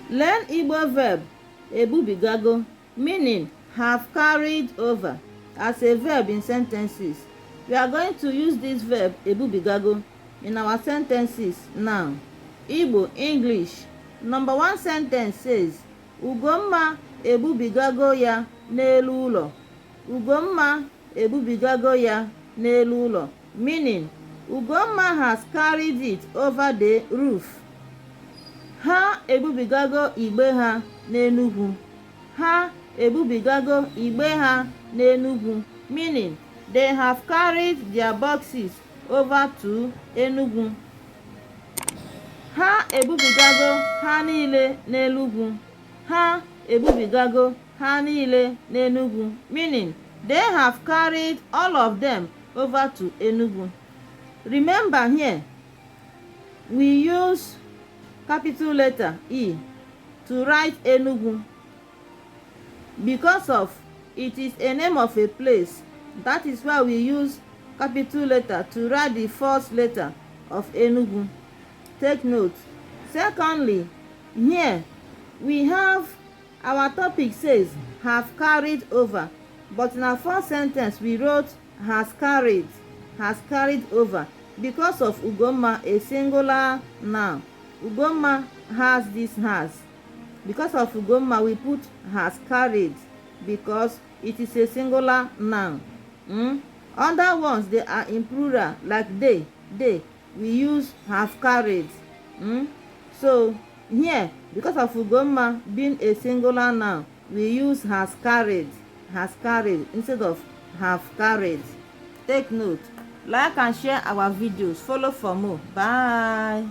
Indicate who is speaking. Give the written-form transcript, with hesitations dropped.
Speaker 1: Learn Igbo verb Ebubigago, meaning have carried over, as a verb in sentences. We are going to use this verb Ebubigago in our sentences now. Igbo English. Number 1 sentence says, Ugomma ebubigago ya n'elu ụlọ. Ugomma ebubigago ya n'elu ụlọ, meaning Ugomma has carried it over the roof. Ha ebubigago igbe ha n'Enugwu. Ha ebubigago igbe ha n'Enugwu, meaning they have carried their boxes over to Enugu. Ha ebubigago ha niile n'Enugwu. Ha ebubigago ha niile n'Enugwu, meaning they have carried all of them over to Enugu. Remember here, we use capital letter E to write Enugu because of it is a name of a place. That is why we use capital letter to write the first letter of Enugu. Take note. Secondly, here we have our topic says have carried over, but in our first sentence we wrote has carried over because of Ugomma, a singular noun. Ugomma has this has. Because of Ugomma we put has carried because it is a singular noun. Other ones they are in plural, like they we use have carried. So here, because of Ugomma being a singular noun, we use has carried instead of have carried. Take note. Like and share our videos. Follow for more. Bye.